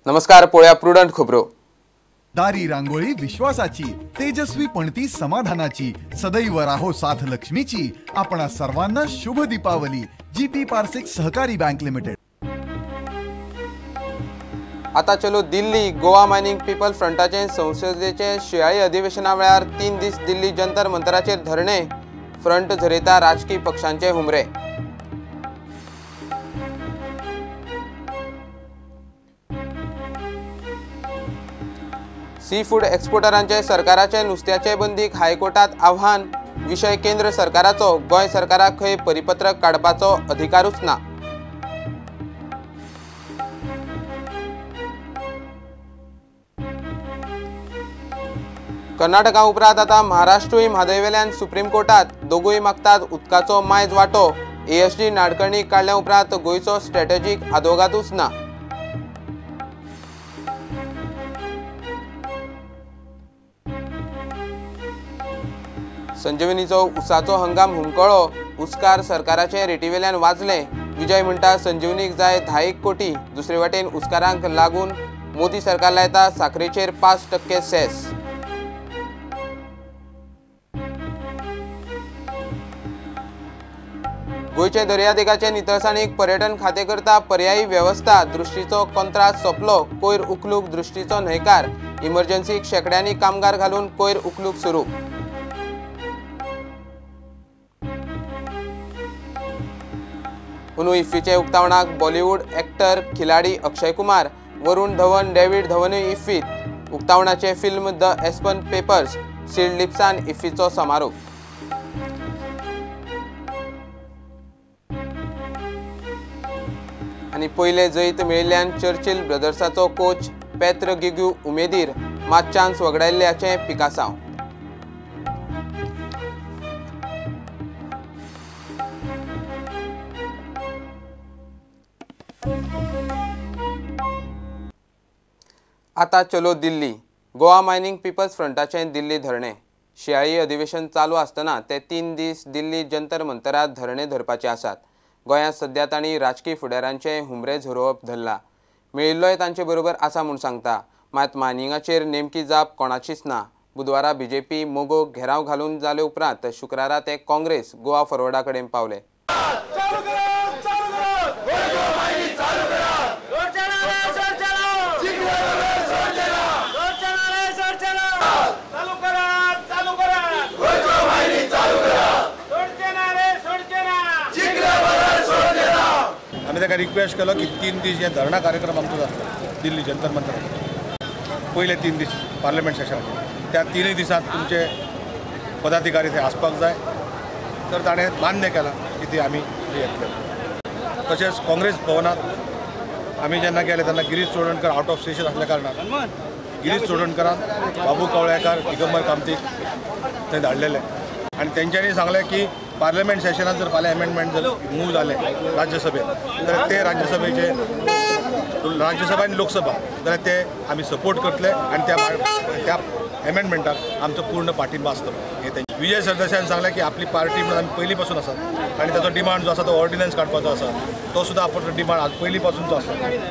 नमस्कार, पळोवया प्रुडंट खबरो. दारी रांगोळी विश्वासाची, तेजस्वी पणती समाधानाची, सदैव राहो साथ लक्ष्मीची. आपणा सर्वांना शुभ दीपावली. जीपी पारसिक सहकारी बँक लिमिटेड. आता चलो दिल्ली. गोवा मायनिंग पीपल फ्रंटाचे संसदेचे शिंयाळी अधिवेशना वेळार 3 दीस दिल्ली जंतर मंतराचेर धरणे. फ्रंट झरयता राजकी पक्षांचे हुमरे. सी फूड एक्सपोर्टरांचे सरकाराचे नुस्त्याचे बंदीक हायकोर्टात आव्हान. विशय केंद्र सरकाराचो, गोंय सरकाराक खंय परिपत्रक काडपाचो अधिकारूच ना. कर्नाटका उपरांत आतां महाराष्ट्रूय म्हादयवेल्यान सुप्रीम कोर्टात. दोगूय मागतात उदकाचो मायज वांटो. एएसडी नाडकर्णी काडल्या उपरांत गोंयचो स्ट्रॅटेजीक आदोगादूच ना. संजीवनीचो उसाचो हंगाम हुमकळो. उसकार सरकाराचे रेटीवेल्यान वाजले. विजय म्हणटा संजीवनीक जाय 10 कोटी. दुसरे वाटेन उसकारांक लागून मोदी सरकार लायता साखरेचेर 5% सेस. गोंयचे दर्यादेगाचे नितळसाणीक पर्यटन खातें करता पर्यायी वेवस्था. दृश्टीचो कंत्राट सोंपलो. कोयर उखलूक दृश्टीचो न्हयकार. इमर्जन्सीक शेंकड्यांनी कामगार घालून कोयर उखलूक सुरू. अंदू इफ्फीचे उक्तावणाक Bollywood actor Khiladi Akshay Kumar, Varun Dhawan, David धवनूय इफ्फीत. उक्तावणाचे film the Aspern papers sealed लिप्सान इफ्फीचो समारोप. आनी पयले जैत मेळिल्ल्यान चर्चिल ब्रदर्साचो कोच पेत्र गिग्यू उमेदीर, मात चान्स वगडायल्ल्याचें पिकासांव. आता चलो दिल्ली. गोवा मायनिंग पीपल्स फ्रंटाचें दिल्ली धरणें. शिंयाळी अधिवेशन चालू आसतना ते 3 दीस दिल्ली जंतर मंतरात धरणे धरपाचे आसात. गोंयांत सध्या तांणी राजकी फुडाऱ्यांचे हुमरे झरोवप धरला. मेळिल्लोय तांचे बरोबर आसा म्हूण सांगता, मात मायनिंगाचेर नेमकी जाप कोणाचीच ना. बुधवारा बीजेपी मोगो घेराव घालून जाले उपरांत शुक्रारा ते काँग्रेस गोवा फॉरवर्डा कडेन पावले. आमी ताका रिक्वेस्ट केलो की 3 दीस हे धरणा कार्यक्रम आमचो जातलो दिल्ली जंतर मंतरार. पयले 3 दीस पार्लमेंट सेशनाचे, त्या 3 दिसांत तुमचे पदाधिकारी थंय आसपाक जाय. तर ताणें मान्य केलां की ती आमी येतले. तशेंच काँग्रेस भवनांत आमी जेन्ना गेले तेन्ना Girish Chodankar out of station आसल्या कारणान गिरीश चोडणकरान बाबू कवळेकार, दिगंबर कामतीक थंय धाडलेले आनी तेंच्यांनी सांगलें की पार्लमेंट सेशनात जर फाल्यां अमेंडमेंट जर मूव जाले राज्यसभेत तर ते राज्यसभेचे, राज्यसभा आनी लोकसभा जाल्यार ते आमी सपोर्ट करतले आनी त्या अमेंडमेंटाक आमचो पूर्ण पाठिंबा आसतलो. हे तेंचे. विजय सरदेसायान सांगलें की आपली पार्टी म्हणून आमी पयलीं पासून आसात आनी ताचो डिमांड जो आसा तो ऑर्डिनन्स काडपाचो आसा, तो सुद्दां आपण डिमांड आज पयलीं पासूनचो आसा.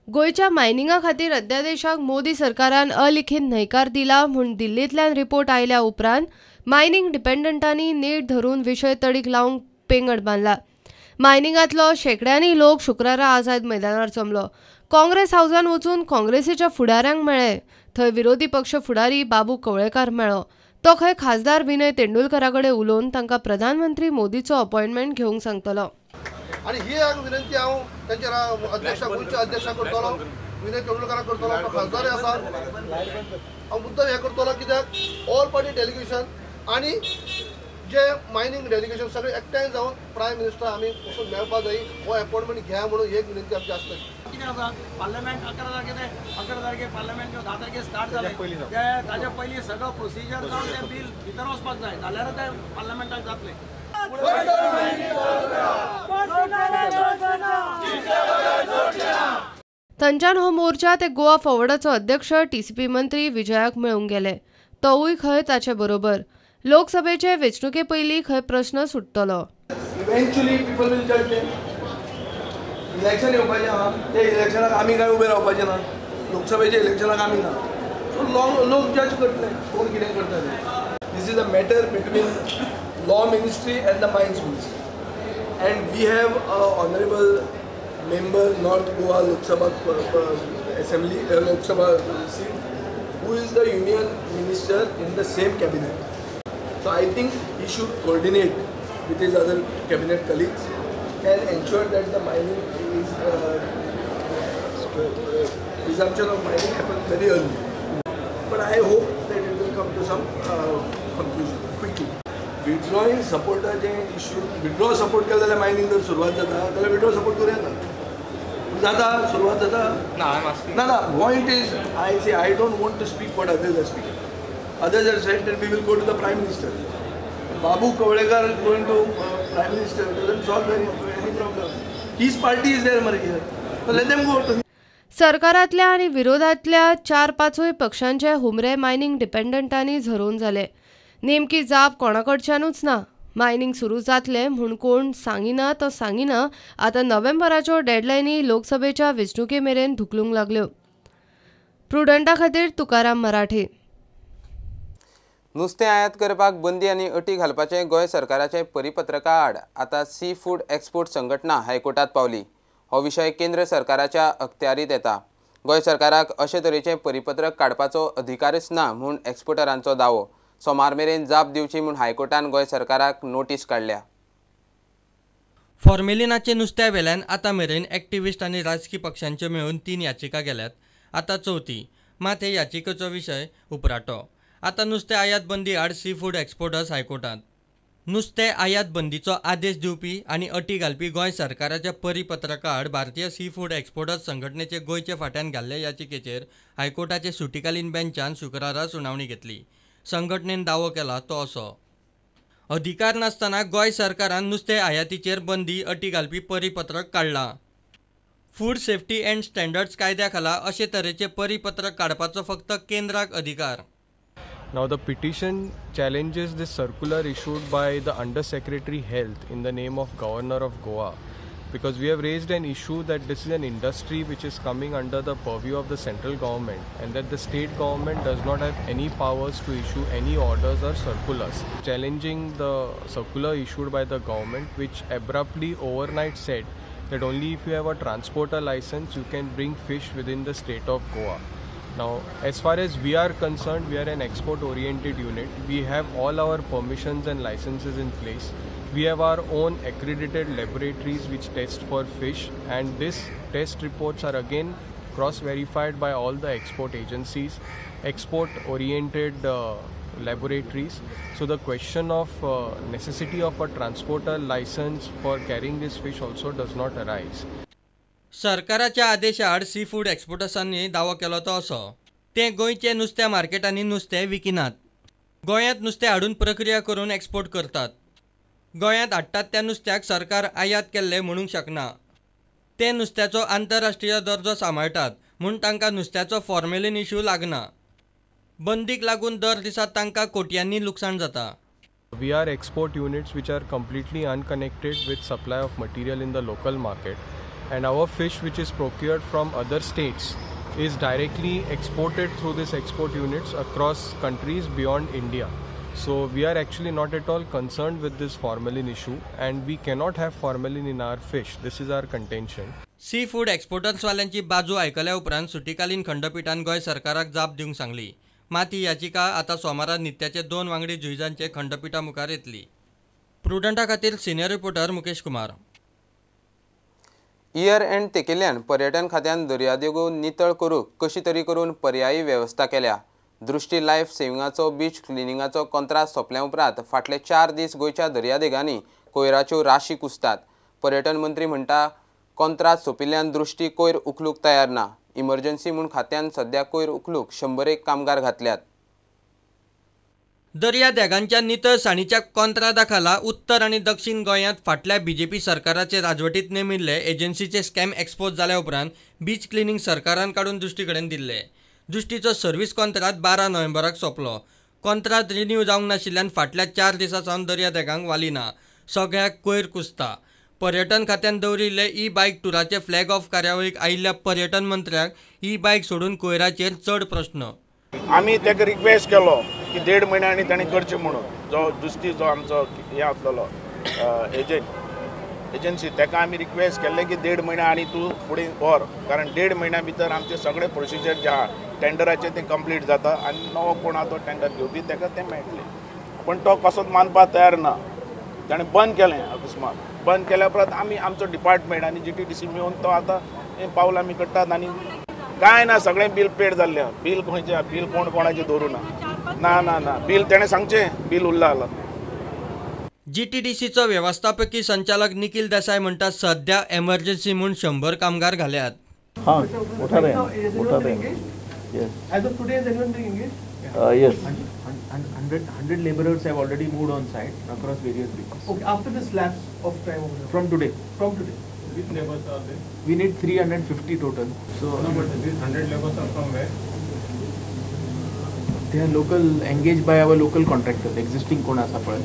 गोंयच्या मायनिंगा खातीर अध्यादेशाक मोदी सरकारान अलिखीत न्हयकार दिला म्हूण दिल्लींतल्यान रिपोर्ट आयल्या उपरांत मायनिंग डिपेंडंटांनी नेट धरून विशय तडीक लावंक पेंगट बांदला. मायनिंगांतलो शेंकड्यांनी लोक शुक्रारा आझाद मैदानार जमलो. काँग्रेस हावजान वचून काँग्रेसीच्या फुडाऱ्यांक मेळ्ळे. थंय विरोधी पक्ष फुडारी बाबू कवळेकार मेळ्ळो. तो खंय खासदार विनय तेंडुलकरा कडेन उलोवन तांकां प्रधानमंत्री मोदीचो अपॉयंटमेंट घेवंक सांगतलो. आनी ही विनंती हांव तांच्या अध्यक्षा, गोंयच्या अध्यक्षा करतलो, विनय तेंडुलकराक करतलो, तो खासदारय आसा. हांव मुद्दम हें करतलो कित्याक ऑल पार्टी डेलिगेशन आनी जे मायनींग डेलिगेशन सगळे एकठांय जावन प्रायम मिनिस्टर आमी वचून मेळपाक जाय, हो अपॉयंटमेंट घेया म्हणून एक विनंती आमची आसतली. कितें आसा, पार्लमेंट 11 तारखे ते 11 तारखे पार्लमेंट 10 तारखे स्टार्ट जालें, ताजे पयलीं सगळो प्रोसिजर जावन तें बील भितर वचपाक जाय, जाल्यार तें पार्लमेंटाक जातलें. थंयच्यान हो मोर्चा ते गोवा फॉरवर्डाचो अध्यक्ष टीसीपी मंत्री विजयाक मेळूंक गेले. तोवूय खंय ताचे बरोबर. लोकसभेचे वेंचणुके पयलीं खंय प्रश्न सुट्टलो. Eventually people will judge them. Election येवपाचें आहा, ते इलेक्शनाक आमी काय उबे रावपाचें ना. लोकसभेच्या इलेक्शनाक आमी ना. सो लोक जज करतले कोण कितें करता तें. This is a matter between law ministry and the mines ministry, and we have a honourable member North Goa Lok Sabha assembly Lok Sabha seat who is the union minister in the same cabinet. So I think he should coordinate with his other cabinet colleagues and ensure that the mining is resumption of mining happens very early. But I hope that it will come to some conclusion quickly. Withdrawing supportaचे issue, withdraw support केलं जाल्यार mining जर सुरवात जाता जाल्यार withdraw support करूं येता, जाता सुरवात जाता ना ना. Point is I say I don't want to speak what others are speaking. Others are said that we will go to the prime minister. Babu Kavlekar going to prime minister doesn't solve any problem. His party is there मरे here, so let them go to. सरकारातल्या आनी विरोधातल्या 4-5 पक्षांचे Humre mining डिपेंडंटांनी झरोवन जाले. नेमकी जाप कोणाकडच्यानूच ना. Mining सुरू जातलें म्हूण कोण सांगिना तो सांगिना. आतां नोव्हेंबराच्यो डेडलायनी लोकसभेच्या वेंचणुके मेरेन धुकलूंक लागल्यो. प्रुडंटा खातीर तुकाराम मराठे. नुस्तें आयात करपाक बंदी आनी अटी घालपाचें गोंय सरकाराचें परिपत्रका आड आतां सी फूड एक्सपोर्ट संघटना हायकोर्टात पावली. हो विशय केंद्र सरकाराच्या अखत्यारीत येता. गोंय सरकाराक अशे तरेचें परिपत्रक काडपाचो अधिकारच ना म्हूण एक्सपोर्टरांचो दावो. सोमार मेरेन जाप दिवची म्हूण हायकोर्टान गोंय सरकाराक नोटीस काडल्या. फॉर्मेलिनाचे नुस्त्या वेल्यान आतां मेरेन एक्टिविस्ट आनी राजकी पक्षांच्यो मेळून 3 याचिका गेल्यात. आतां चवथी. मात हे याचिकेचो विशय उपराटो. आतां नुस्तें आयात बंदी आड सी फूड एक्सपोर्टर्स हायकोर्टांत. नुस्तें आयात बंदीचो आदेश दिवपी आनी अटी घालपी गोंय सरकाराच्या परिपत्रका आड भारतीय सी फूड एक्सपोर्टर्स संघटनेचे गोंयचे फाट्यान घाल्ले याचिकेचेर हायकोर्टाचे सुटीकालीन बेंचान शुक्रारा सुनावणी घेतली. संघटनेन दावो केला तो असो: अधिकार नासतना गोंय सरकारान नुस्तें आयातीचेर बंदी अटी घालपी परिपत्रक काडलां. फूड सेफ्टी अँड स्टँडर्ड्स कायद्या खाला अशे तरेचे परिपत्रक काडपाचो फक्त केंद्राक अधिकार. Now the petition challenges this circular issued by the Under Secretary Health in the name of Governor of Goa, because we have raised an issue that this is an industry which is coming under the purview of the central government and that the state government does not have any powers to issue any orders or circulars. Challenging the circular issued by the government, which abruptly overnight said that only if you have a transporter license you can bring fish within the state of Goa. Now, as far as we are concerned, we are an export-oriented unit. We have all our permissions and licenses in place. We have our own accredited laboratories which test for fish, and this test reports are again cross-verified by all the export agencies, export-oriented laboratories. So the question of necessity of a transporter license for carrying this fish also does not arise. सरकाराच्या आदेशा आड sea food एक्सपोर्टर्सांनी दावो केलो तो असो: ते गोंयचे नुस्त्या मार्केटांनी नुस्तें विकिनात. गोंयांत नुस्तें हाडून प्रक्रिया करून एक्सपोर्ट करतात. गोंयांत हाडटात त्या नुस्त्याक सरकार आयात केल्लें म्हणूंक शकना. ते नुस्त्याचो आंतरराष्ट्रीय दर्जो सांबाळटात म्हूण तांकां नुस्त्याचो फॉर्मेलीन इश्यू लागना. बंदीक लागून दर दिसा तांकां कोट्यांनी लुकसाण जाता. We are export units which are completely unconnected with supply of material in the local market, and our fish which is procured from other states is directly exported through this export units across countries beyond India. So we are actually not at all concerned with this formalin issue, and we cannot have formalin in our fish. This is our contention. Sea food exporters वाल्यांची बाजू आयकल्या उपरांत सुटीकालीन खंडपीठान गोंय सरकाराक जाप दिवंक सांगली. मात ही याचिका आतां सोमारा नित्याचे 2 वांगडी जुईजांचे खंडपीठा मुखार येतली. प्रुडंटा खातीर senior reporter Mukesh Kumar. Year end तेकेल्ल्यान पर्यटन खात्यान दर्यादेगो नितळ करूंक कशी तरी करून पर्यायी वेवस्था केल्या. दृष्टी लायफ सेविंगाचो बीच क्लिनिंगाचो कोंत्राद सोंपल्या उपरांत फाटले 4 दीस गोंयच्या दर्यादेगांनी कोयराच्यो राशी कुसतात. पर्यटन मंत्री म्हणटा कोंत्राद सोंपिल्ल्यान दृष्टी कोयर उखलूंक तयार ना. इमर्जन्सी म्हूण खात्यान सद्या कोयर उखलूंक 101 कामगार घातल्यात. दर्यादेगांच्या नितळसाणीच्या कोंत्रादा खाला उत्तर आनी दक्षिण गोंयांत फाटल्या बीजेपी सरकाराचे राजवटीत नेमिल्ले एजन्सीचे स्कॅम एक्सपोज जाल्या उपरांत बीच क्लिनींग सरकारान काडून दृष्टी कडेन दिल्ले. दृष्टीचो सर्वीस कोंत्राद 12 नोव्हेंबराक सोंपलो. कोंत्राद रिन्यू जावंक नाशिल्ल्यान फाटल्या 4 दिसां सावन दर्यादेगांक वाली ना. सगळ्याक कोयर कुसता. पर्यटन खात्यान दवरिल्ले ई बायक टुराचे फ्लॅग ऑफ कार्यावळीक आयिल्ल्या पर्यटन मंत्र्याक ई बायक सोडून कोयराचेर चड प्रश्न. आमी ताका रिक्वेस्ट केलो की 1.5 म्हयन्यांनी ताणें करचें म्हणून, जो जुस्ती जो आमचो हें आसलेलो एजंट एजन्सी ताका आमी रिक्वेस्ट केल्लें की 1.5 म्हयने आनी तूं फुडें व्हर, कारण 1.5 म्हयन्या भितर आमचे सगळे प्रोसिजर जे आहा टेंडराचे ते कंप्लीट जाता आनी नवो कोण आहा तो टेंडर घेवपी ताका तें मेळटलें. पूण तो कसोच मानपाक तयार ना, ताणें बंद केलें अकस्मात. बंद केल्या उपरांत आमी आमचो डिपार्टमेंट आनी GTDC मेळून तो आतां पावल आमी काडटात आनी कांय ना, सगळें बील पेड जाल्लें. बील खंयचें, बील कोण कोणाचें दवरूं ना ना ना ना बील तेणें सांगचें बील उरलां जाल्यार. GTDCचो व्यवस्थापकी संचालक निखिल देसाय म्हणटा सध्या एमर्जन्सी म्हूण 100 कामगार घाल्यात. हां, उठा रहे हैं, उठा रहे हैं. Yes. As of today, is anyone being engaged? Yes. 100 laborers have already moved on site across various beaches. Okay, after this lapse of time over there. From today. From today. Which laborers are there? We need 350 total. So no, but these 100 laborers are from where? They are local, engaged by our local contractors, existing कोण आसा पळय.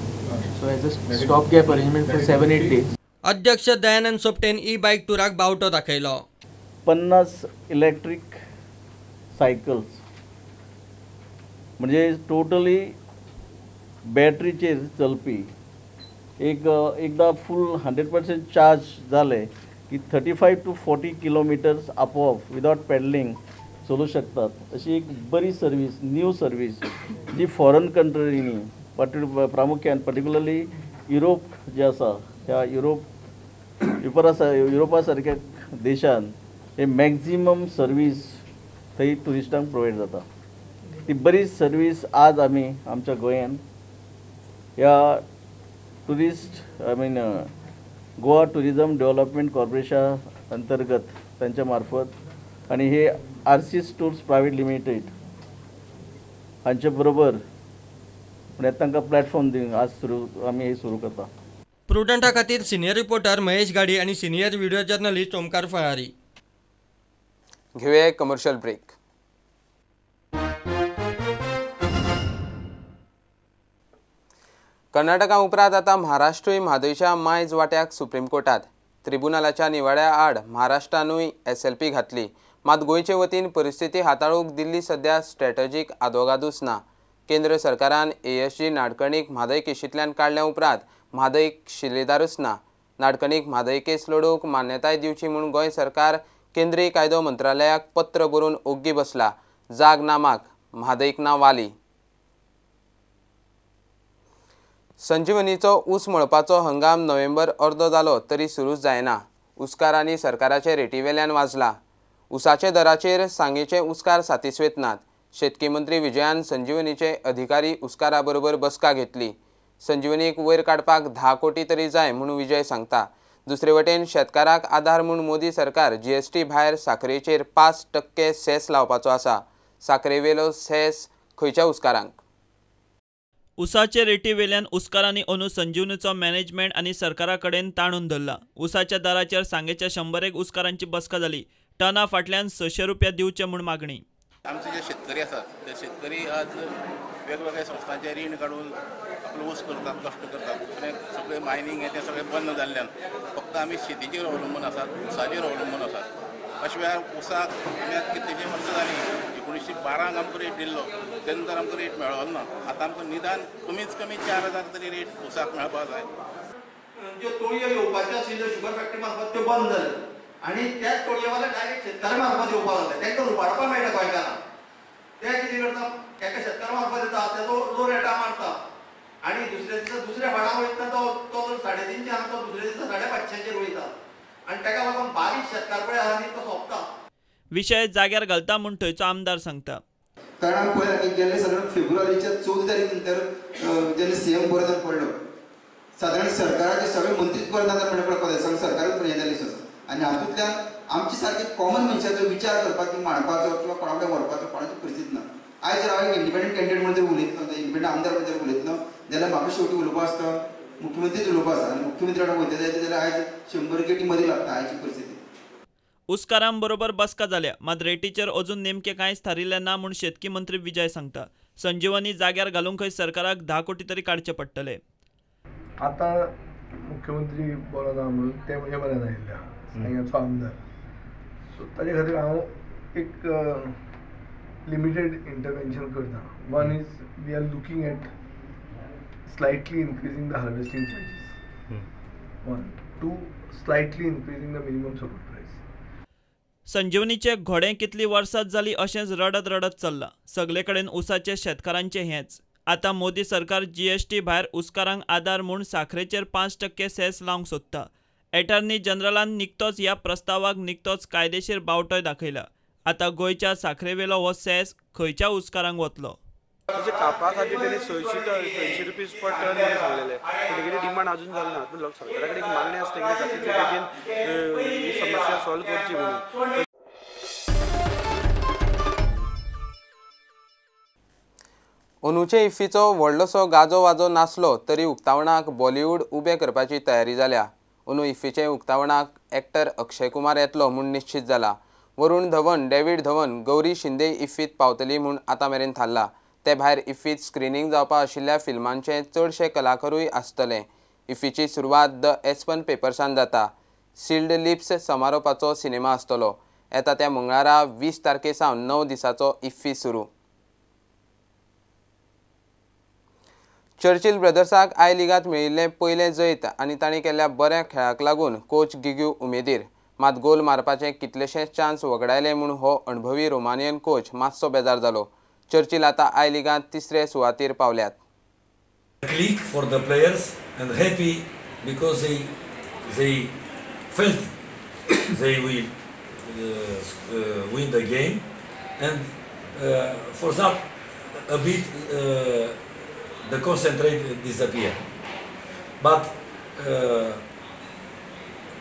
So as a stopgap arrangement for 7-8 days. अध्यक्ष Dayanand सोपटेन E बायक टुराक बावटो दाखयलो. 50 electric cycles म्हणजे totally बॅटरीचेर चलपी, एक एकदा फूल 100% चार्ज जाले की 35 to 40 kilometres आपोआप विदाउट पेडलिंग चलू शकतात. अशी एक बरी सर्वीस, न्यू सर्वीस जी फॉरन कंट्रीनी प्रामुख्यान पर्टिक्युलरली युरोप जे आसा ह्या युरोपा सारक्या देशान हे मॅक्झिमम सर्वीस थंय ट्युरिस्टांक प्रोवायड जाता. ती बरी सर्वीस आज आमी आमच्या गोंयान ह्या tourist I mean Goa tourism development कॉर्पोरेशना अंतर्गत तांच्या मार्फत आनी हे आरसीस टूर्स प्रायवेट लिमिटेड हांचे बरोबर म्हणजे तांकां प्लॅटफॉर्म दिवन आज सुरू आमी हे सुरू करता. प्रुडंटा खातीर सिनियर रिपोर्टर महेश गाडी आनी senior video journalist Omkar Falari. घेऊया एक कमर्शियल ब्रेक. कर्नाटका उपरांत आतां महाराष्ट्रूय म्हादयच्या मायज वाट्याक सुप्रीम कोर्टात. त्रिबुनालाच्या निवाड्या आड महाराष्ट्रानूय SLP घातली. मात गोंयचे वतीन परिस्थिती हाताळूंक दिल्ली सध्या स्ट्रॅटजीक आदोगादूच ना. केंद्र सरकारान ASG नाडकर्णीक म्हादय केशींतल्यान काडल्या उपरांत म्हादयक शिलेदारूच ना. नाडकर्णीक म्हादय केस लडोवंक मान्यताय दिवची म्हूण गोंय सरकार केंद्रीय कायदो मंत्रालयाक पत्र बरोवन ओग्गी बसला. जाग नामाक म्हादयक ना वाली. संजीवनीचो ऊस मळपाचो हंगाम नोव्हेंबर अर्दो जालो तरी सुरूच जायना. ऊसकारांनी सरकाराचे रेटीवेल्यान वाजला. ऊसाचे दराचेर सांगेचे ऊसकार सातिस्वेत नात. शेतकी मंत्री विजयान संजीवनीचे अधिकारी ऊसकारा बरोबर बसका घेतली. संजीवनीक वयर काडपाक 10 कोटी तरी जाय म्हूण विजय सांगता. दुसरे वटेन शेतकाराक आधार म्हूण मोदी सरकार GST भायर साखरेचेर 5% सेस लावपाचो आसा. साखरेवेलो सेस खंयच्या ऊसकारांक? उसाचे रेटी वेल्यान ऊसकारांनी अंदू संजीवनीचो मॅनेजमेंट आनी सरकारा कडेन ताणून धरला. उसाच्या दराचेर सांगेच्या 101 ऊसकारांची बसका जाली. टना फाटल्यान 600 रुपया दिवचे म्हूण मागणी. आमचे जे शेतकरी आसात ते शेतकरी आज वेगवेगळ्या संस्थांचे रीण काडून आपलो ऊस करतात, कश्ट करतात. दुसरें सगळें मायनींग हें तें सगळें बंद जाल्ल्यान फक्त आमी शेतीचेर अवलंबून आसात, ऊसाचेर अवलंबून आसात. अशा वेळार ऊसाक आमी आतां कितलेशे वर्सां जालीं, 1912 आमकां रेट दिल्लो, ते नंतर आमकां रेट मेळ्ळो ना. आतां आमकां निदान कमीच कमी 4000 तरी रेट ऊसाक मेळपाक जाय. ज्यो तोळयो येवपाच्यो आशिल्ल्यो शुगर फॅक्टरी मार्फत त्यो बंद जाल्यो आनी त्याच तोळयेवाले डायरेक्ट शेतकारा मार्फत येवपाक लागले. तांकां लुबाडपाक मेळटा गोंयकारांक. ते कितें करता, एका शेतकारा मार्फत येता, तेजो लो रेटा मारता आनी दुसऱ्या दिसा दुसऱ्या भाडां वयता तो तो 350 आहा तो दुसऱ्या दिसा 550चेर वयता आनी ताका लागून बारीक शेतकार पळय आहा न्ही तो सोंपता. विशय जाग्यार घालता म्हूण थंयचो आमदार सांगता. कारण पळय आमी गेल्ले सादारण फेब्रुवारीच्या 14 तारीख नंतर जेन्ना सीएम बरदान पडलो, सादारण सरकाराचे सगळे मंत्रीच बरदान पडपाक जाय, सरकारूच हें जाल्लें आसा. आनी हातूंतल्यान आमचे सारके कॉमन मनशाचो विचार करपाक किंवा मांडपाचो किंवा कोणा कडेन व्हरपाचो कोणाची परिस्थिती ना. आयज जर हांव एक इंडिपेंडंट कॅन्डिडेट म्हणून जर उलयतलो, इंडिपेंडंट आमदार म्हणून जर उलयतलो जाल्यार म्हाका शेवटी उलोवपा आसता मुख्यमंत्रीच उलोवपा आसा आनी मुख्यमंत्री कडेन वयता जायत जाल्यार आयज 100 कोटी मदीं लागता आयची परिस्थिती. ऊसकारांबरोबर बसका जाल्या, मात रेटीचेर अजून नेमकें कांयच थारिल्लें ना म्हूण शेतकी मंत्री विजय सांगता. संजीवनी जाग्यार घालूंक खंय सरकाराक 10 कोटी तरी काडचे पडटले. आतां मुख्यमंत्री बरो ना म्हणून तें म्हज्या मनान आयिल्लें आहा, सांग्याचो आमदार. सो ताजे खातीर हांव एक लिमिटेड इंटरवेन्शन करता. One is we are looking at slightly increasing the harvesting charges. 1, 2, slightly increasing the minimum support price. संजीवनीचे घोडे कितली वर्सां जाली अशेंच रडत रडत चल्ला. सगळे कडेन उसाचे शेतकारांचे हेंच. आतां मोदी सरकार जीएसटी भायर उसकारांक आदार म्हूण साखरेचेर 5% सेस लावंक सोदता. एटर्नी जनरलान निकतोच ह्या प्रस्तावाक निकतोच कायदेशीर बावटोय दाखयला. आतां गोंयच्या साखरेवेलो हो सेस खंयच्या उसकारांक वतलो? कापा खातीर तेणी 600 रुपीज पर टन म्हणून सांगलेले, पूण तेगेली डिमांड अजून जाली ना. पूण सरकारा कडेन एक मागणी आसा तेगेली जाता तितले बेगीन ही समस्या सॉल्व करची म्हणून. अंदूचे इफ्फीचो व्हडलोसो गाजो वाजो नासलो तरी उक्तावणाक बॉलिवूड उबें करपाची तयारी जाल्या. अंदू इफ्फीचे उक्तावणाक एक्टर अक्षय कुमार येतलो म्हूण निश्चित जाला. वरुण धवन, डेव्हिड धवन, गौरी शिंदे इफ्फीत पावतली म्हूण आतां मेरेन थारला. ते भायर इफ्फीत स्क्रिनींग जावपा आशिल्ल्या फिल्मांचे चडशे कलाकारूय आसतले. इफ्फीची सुरवात the Aspen पेपर्सान जाता. सिल्ड लिप्स समारोपाचो सिनेमा आसतलो. येता त्या मंगळारा 20 तारखे सावन 9 दिसाचो इफ्फी सुरू. चर्चिल ब्रदर्साक I लिगांत मेळिल्लें पयलें जैत आनी तांणी केल्ल्या बऱ्या खेळाक लागून कोच गिग्यू उमेदीर. मात गोल मारपाचे कितलेशेच चान्स वगडायले म्हूण हो अणभवी रोमानियन कोच मातसो बेजार जालो. चर्चिल आतां I लिगांत तिसरे सुवातेर पावल्यात. Click for the players and happy because they felt they will win the game, and for that a bit the concentrate disappear. But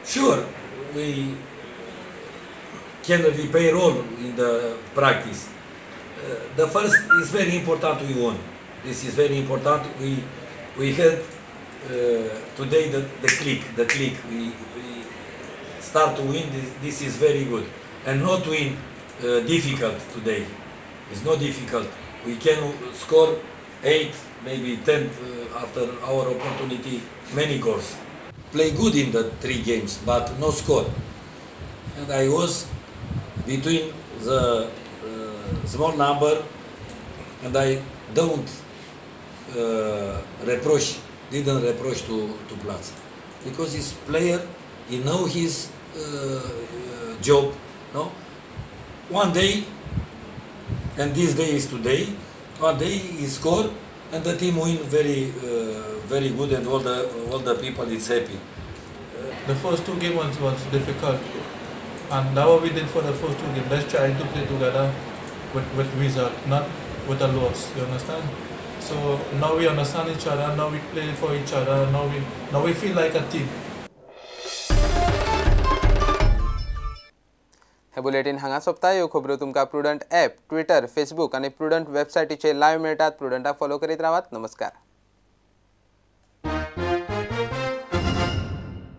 sure we can repair all in the practice. The first is very important, we won. This is very important. We had today the click. We start to win. This is very good, and not win difficult today. It's not difficult. We can score 8, maybe 10 after our opportunity, many goals. Play good in the 3 games, but no score. And I was between the small number, and I don't didn't reproach to Platz, because his player, he know his job, no? One day, and this day is today, one day he score and the team win very, very good, and all the people is happy. The first 2 games was difficult, and that what we did for the first 2 games. Let's try to play together with result, not with a loss. You understand? So now we understand each other. Now we play for each other. Now we feel like a team. Hey bulletin हांगा सोंपता. ह्यो खबरो तुमकां prudent app, Twitter, Facebook आनी prudent वेबसायटीचेर live मेळटात. प्रुडंटाक follow करीत रावात. नमस्कार.